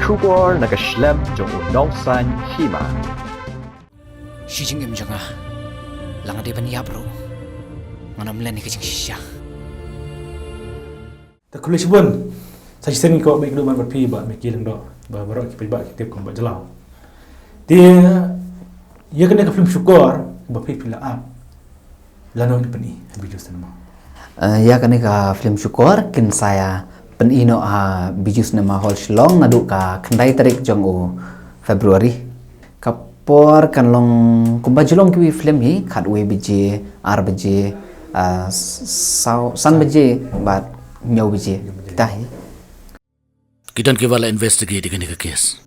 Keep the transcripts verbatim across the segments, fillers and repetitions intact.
Shukor na ka shlem jong u nongsaiñ hima. Shi jingim jong nga, la nga dei ban ïap ruh, ngan ym len ïa ka jingshisha. Te khublei shibun. Sa shisien ngi kwah ban ïakynduh bad phi Bah Mickey Lyngdoh, bad baroh ki paidbah ki tip kum Bah Jlaw. Te ïa kane ka film Shukor ba phi phi la act, lano phin pyni ha Bijou Cinema? Eh, ïa kane ka film Shukor kin sa ïa pyni noh ha Bijou Cinema Hall Shillong naduh ka khyndai tarik jong u February. Ka por kan long kumba ju long kiwei film hi, khatwei baje, ar baje, ah, saw, san baje bad hynñiew baje. Kita hi. Ki don kiba la investigate ïa kane ka case.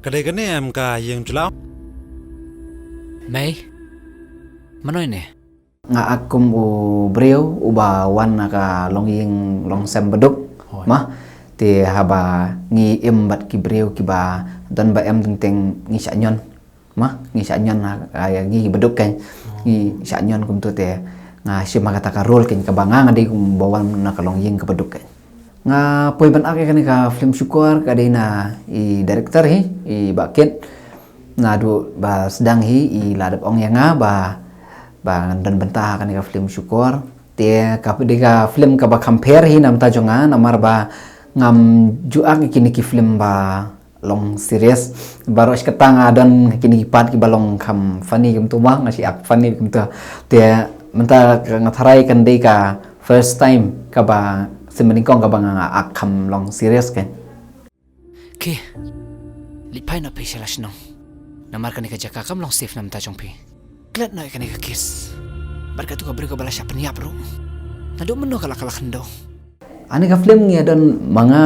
Ka dei kane em ka ïing Jlaw? Mei. Mano ine? Nga ak kum u briew uba wan na ka longïing longsem baduk. Hooid. Ma, te haba ngi im bad ki briew kiba don ba em teng teng ngi shah ñion. Ma, ngi shah ñion ha, ha, ïa ngi baduk kein. Oh. Ngi shah ñion kumto te nga shim ha kata ka role kein kaba nga nga dei kumba wan na ka longïing ka baduk kein. Nga poi ban ak ïa kane ka film Shukor ka dei na i director hi, i Bah Kit. Naduh ba sdang hi i la dep ong ïa nga ba, ba ngan don bynta ha kane ka film Shukor. Te ka dei ka film kaba kham pher hi na bynta jong nga namar ba ngam ju ak ïa kine ki film ba long serious. Baroh shi katta nga don kine ki part kiba long kham funny kumto ma, nga shu ak funny kumto. Te mynta ka nga tharai kan dei ka first time kaba sien banyngkong kaba nga, nga ak kham long serious kein. Ki, leit phai noh phi sha la shnong. Namar kane ka jaka kam long safe na bynta jong phi. Klet noh ïa kane ka case. Bad katu ka briew kaba la shah pynïap ruh. Naduh mynno ka la ka la khyndew. Ani ka film ngi don ma nga,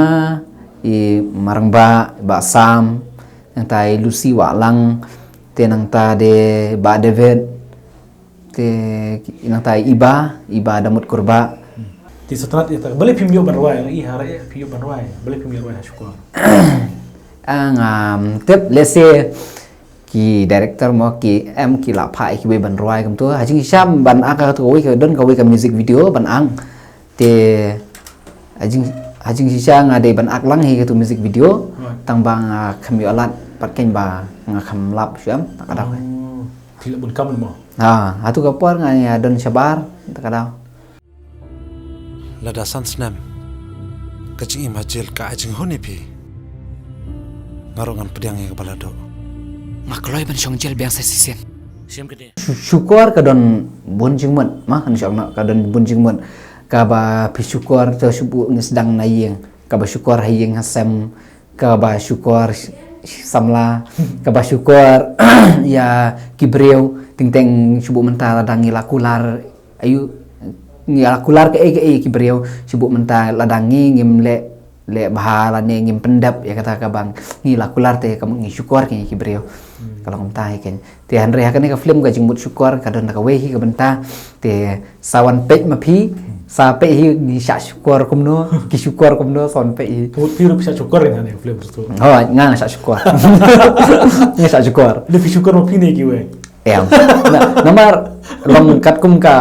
i Marang Bah, Bah Sam, nangta i Lucy Wahlang, te nangta de Bah David, te nangta i Iba, Iba Damut Kurba. Te sngewtynnat ïa ta, balei phim ïoh ban rwai, i ha re phim ïoh ban rwai, balei phim ïoh rwai ha Shukor? Ah, ngam tip, let's say, ki director mo ki em ki la phah ïa kiwei ban rwai kumto. Ha jingshisha ban ak katu kawei ka don kawei ka music video ban ang. Te ha jing, ha jingshisha nga dei ban ak lang hi katu music video. Right. Tang ba nga kham ïoh lad pat kein ba nga kham lap shuh em, ta ka daw. Oh, phi la bun kam mo? Ha, hatu ka por nga ïa don shabar, ta ka daw. Lada san snem ka jingim ha jel ka ai jinghun ïa phi, nga ruh ngan pdiang ïa kaba la doh. Nga kloi ban shong jel biang sa shisien. Shu-, Shukor ka don bun jingmut, ma, kan shong na ka don bun jingmut. Kaba phi Shukor to shu buh ngi sdang na ïing, kaba Shukor ha ïing ha sem, kaba Shukor sh-, sh-, samla, kaba Shukor ïa ki briew, teng teng shu buh mynta lada ngi la kular, aïu, ngi la kular kaei kaei ki briew, shu buh mynta lada ngi ngim leh, leh bha lane ngim pyndep ïa kata kaba ngi la kular te ka mut ngi Shukor ïa ki briew. Hmm. Ka long mynta hi kein. Te hynrei ha kane ka film ka jingmut Shukor ka don da kawei hi ka bynta. Te sa wan peit ma phi, sa peit hi ngi shah Shukor kumno, ki Shukor kumno, sa wan peit hi. Ka mut phi ruh phi shah Shukor ïa kane ka film tu. Oh, nga nga shah Shukor. Nga shah Shukor. Lada phi Shukor ma phi ne kiwei? Em. Na, namar long katkum ka,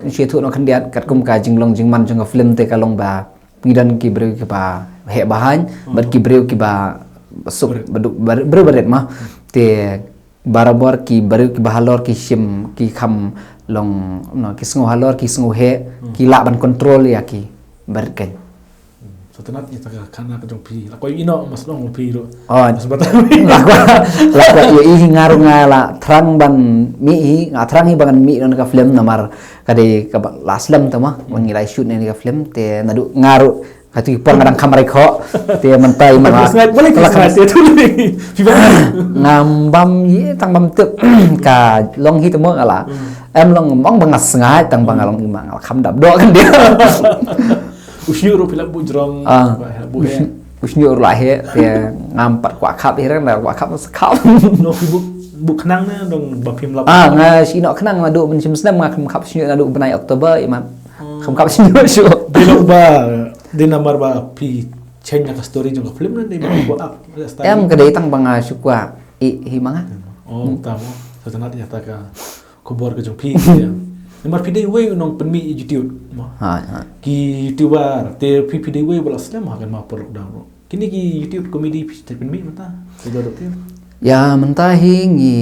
shu ïathuh noh khyndiat, katkum ka jinglong jingman jong ka film te ka long ba ngi don ki briew kiba heh bha, hmm, bad ki briew kiba suk, bret, baduk, bar-, briew barit ma. Hmm. Te barabor ki briew kiba halor ki shim ki kham long, no, ki sngew halor ki sngew heh, hmm, ki lah ban control ïa ki barit kein. Hmm. Sngewtynnat ïa ta ka khana ka jong phi. La kwah ïohi noh, mas long phi ruh. Oh. Mas batai. La kwah, la kwah ïohi hi, nga ruh nga la thrang ban mih hi, nga thrang hi ba ngan mih noh na ka film namar ka dei kaba la slem ta ma, hmm, ba ngi la shoot noh na ka film, te naduh nga ruh katu ki por nga dang kham record, te mynta i ma la. Balei phi sngaid, balei phi sngaid, te tu lei. Phi bam. Ngam bam ïa, tang bam tip ka long hi te mo nga la. Hmm. Em long mong ba nga sngaid, tang ba nga long i ma nga la kham dap doh kan dei. U shñiuh ruh phi la buh jrong, ah, ba la buh u shñiuh, heh, u shñiuh ruh la heh, te ngam pat kwah khap hi reng, da kwah khap sa khap. No, phi buh, buh khnang ne dang ba phim lap? Ah, nga shu ïeh noh khnang naduh ban shim snem, nga kham khap shñiuh naduh bnai October, i mat. Hmm. Kham khap shñiuh shuh. Dei long ba, dei namar ba phi change na ka story jong ka film ne, dei ba phi buh up, style? Em, ka dei tang ba nga shu kwah ïeh hi ma nga. Oh, hmm, ta mo. Sngewtynnat ïa ta ka khubor ka jong phi, ïa. Namar phi dei wei u nongpynmih YouTube, mo. Ha, ha. Ki YouTuber te phi, phi dei wei ba la slem ha kane ka por lockdown ruh. Kine ki YouTube comedy phi te pynmih mynta. Phi dei doctor. Ya, mynta hi ngi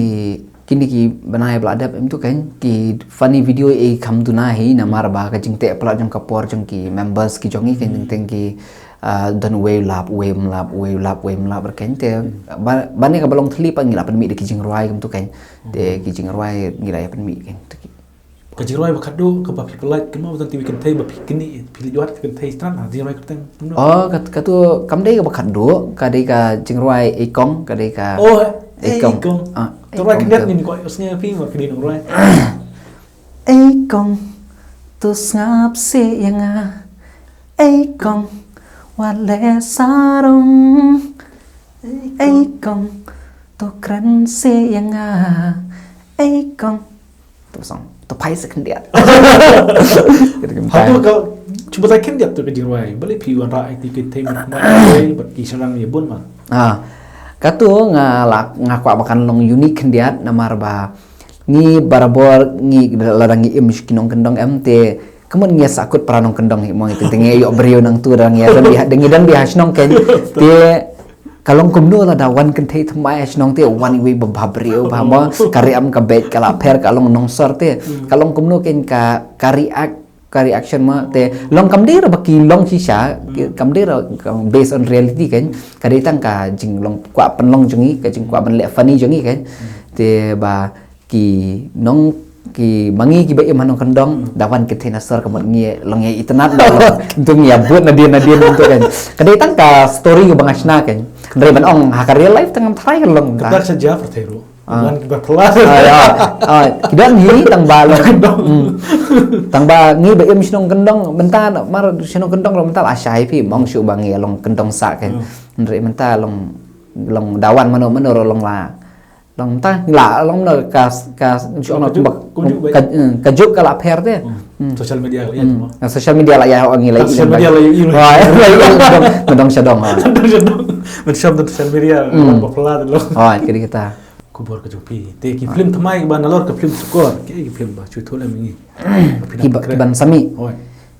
kine ki bnai ba la dep mynta kan ki funny video e kham duna hi namar ba ka jingteh palat jong ka por jong ki members ki jong ngi kan jingteng ki, ah, don wei lap, wei mlap, wei lap, wei mlap kan te ba, ba ne ka ba long thli pa ngi la pynmih da ki jingrwai kumtu kan. Te ki jingrwai ngi la ïa pynmih kan. Ka jingrwai ba khadduh kaba phi pynlait kumno ba don te wei kynthei ba phi kynni phi leit wad kynthei stran ha jingrwai kyrteng kumno? Oh, kat katu kam dei kaba khadduh, ka dei ka jingrwai Eikong, ka dei ka Oh, Eikong. Eikong. Ah, to rwai Eikong khyndiat tu. Ngin kwah sngew phi mar kynni nongrwai. Eikong, to sngap seh ïa nga. Eikong, wat leh sarong. Eikong, to kren seh ïa nga. Eikong, to song, to phai sa khyndiat. Kita kim Hatu phai. Ka cuba sa khyndiat tu ka jingrwai. Balei phi wanrah ïa ki kynthei mat mat bad ki sharang ïa bun man. Ah, katu nga la, nga kwah ba kan long unique khyndiat namar ba ngi barabor ngi lada ngi im sha ki nongkyndong em te ka mut ngi ïa sahkut para nongkyndong hi mo, te ngi ïoh briew nangtu da ngi ïa don bha, da ngi don bha ha shnong kan. Te ka long kumno lada wan kynthei thymmai ha shnong te wan iwei ba bha briew bha mo, ka riam ka beit ka la pher ka long nongsor te. Ka long kumno kan ka, ka react, ka reaction mo te long kam dei ra ba ki long shisha, ki, kam dei ra ka based on reality kan. Ka dei tang ka jinglong kwah pynlong jong ngi, ka jingkwah ban leh funny jong ngi kan. Te ba ki nong ki ma ngi kiba im ha nongkyndong da wan kynthei na sor ka mut ngi long ïa itynnad da long. Ngi ïa bud nadien nadien ngi tu kan. Ka dei tang ka story kaba nga shna kan. Hynrei ban ong ha ka real life tang ngam tharai ka long. Ka ta. Dak sha ja pyrthei ruh. Ah. Wan kiba phylla. Ah, ya. Ah, ki don hi tang ba long. Hmm. Tang ba ngi ba im sha nongkyndong mynta mar sha nongkyndong ruh mynta la shai phi mong shu ba ngi long kyndong sah kan. Hmm. Hynrei mynta long, long da wan mano mano ruh long la Long ta la long na ka, ka, ka, ka juk ka la pher te. Hmm. Social media la ïa mo. Social media la ïa ho ngi la. Social media la ïa. Madong shadong. Madong shadong. Madong social media ba phylla lo. Oh, kiri kita. Khubor ka jong phi. Te ki film thymmai ba nalor ka film Shukor. Ki film ba chu thole ngi. Ki ban sami.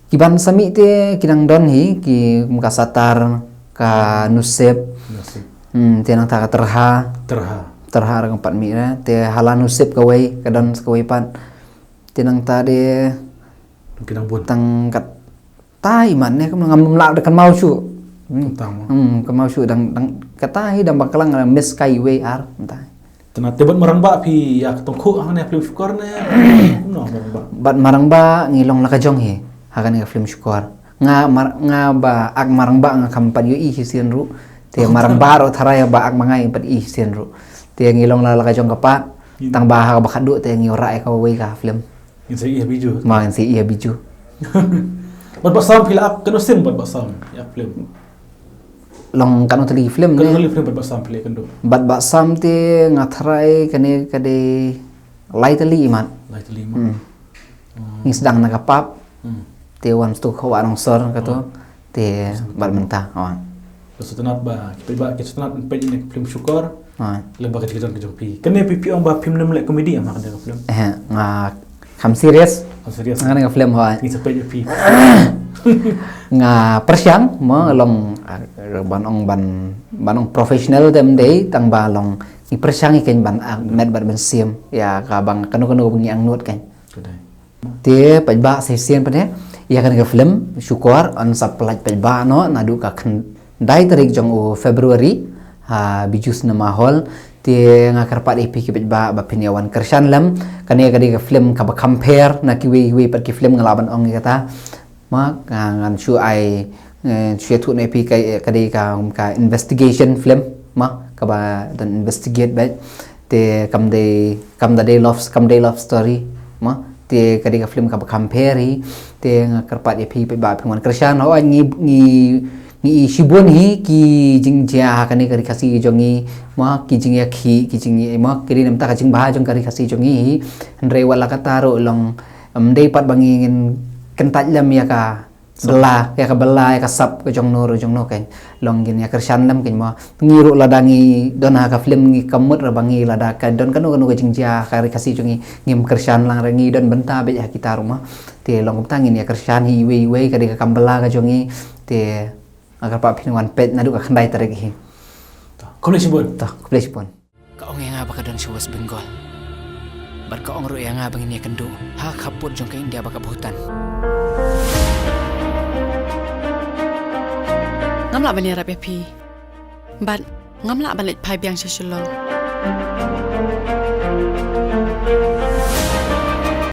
Ki ban sami te ki dang don hi ki kum ka Satar, ka Nusip. Hmm, te nangta ka Terha. Terha. Terha ra ka pat mi ra te hala Nusip kawei ka don kawei pat. Te nangta de ki dang bun tang kat tai man ne kum ngam lah da kan mau shu. Hmm, kan mau shu dang, dang kata hi dang baklang Miss Kai Wei Ar. Te na te bad Marangbah phi ïa ka tongkhuh hangne film Shukor ne. No, Marangbah. Bad Marangbah ngi long la ka jong hi ha kane ka film Shukor. Nga mar, nga ba ak Marangbah nga kam pat ïohi hi sien ruh. Te Marangbah ruh tharai ba ak ma nga pat i hi sien ruh. Te ngi long la la ka jong ka pat. Tang ba ha ka ba khadduh te ngi ora ka wei ka film. Ngin sa ïa biju. Ma ngin sa ïa biju. Bad ba sam phi la ap kano sin bad ba sam ïa film. Long kano tali film ne? Kano tali film bad ba sam phi la kando. Bad ba sam te nga tharai kane ka dei lai tali imat. Lai tali imat. Hmm. Ngi sdang na ka pap. Hmm. Te wan stu khawa nong sor kato. Te bad mynta. Ka sutnat ba ki ba ki sutnat peit ne film Shukor. Lem ba ka jingkyrmen ka jong phi. Kane phi phi ong ba phim nem leh komedi em ha kane ka film. Eh, nga kham serious. Kham serious. Nga kane ka film hoi. Ngi sa peit ïa phi. Nga pyrshang mo long, ah, ban ong ban, ban ong professional dem dei tang ba long ngi pyrshang ïa kein ban, ah, met bad ban siem ïa ka bang kano kano ba ngi angnud kein. Te paidbah sa shisien pat ïa kane ka film Shukor yn sa pyllait paidbah noh naduh ka khyndai tarik jong u February ha Bijou Cinema Hall. Te nga kyrpad ïa phi ki paidbah ba phin ïa wan kyrshan lem. Kane ka dei ka film kaba kham pher na kiwei kiwei pat ki film nga lah ban ong ïa kata. Ma nga ngan shu ai, eh, shu ïathuh na phi ka, ka dei ka, ka investigation film ma kaba don investigate bad. Te kam dei, kam da dei love, kam dei love story ma. Te ka dei ka film kaba kham pher hi. Te nga kyrpad ïa phi ba phi wan kyrshan. Hooid ngi, ngi, ngi shibun hi ki jingjia ha kane ka ri Khasi jong ngi ma, ki jingïakhih, ki jingïa ma, ki dei namar ka jingbha jong ka ri Khasi jong ngi hi. Hynrei wat la katta ruh long, em, dei pat ba ngi ngin kyntait lem ïa ka Bala, ïa ka bala, ïa ka sap ka jong no ruh jong no kan. Long ngin ïa kyrshan lem kan mo. Ngi ruh lada ngi don ha ka film ngi kam mut ruh ba ngi lada ka don kano kano ka jingjia ha ka ri Khasi jong ngi, ngim kyrshan lang ruh, ngi don bynta beit ha kita ruh mo. Te long kumta ngin ïa kyrshan hi iwei iwei, ka dei ka kam bala ka jong ngi. Te nga kyrpad phin wan peit naduh ka khyndai tarik hi. Khublei shibun. To, khublei shibun. Ka ong ïa nga ba ka don sha West Bengal. Bad ka ong ruh ïa nga ba ngin ïakynduh ha ka khappud jong ka India bad ka Bhutan. Ngam lah ban ïarap ïa phi. Bad ngam lah ban leit phai biang sha Shillong.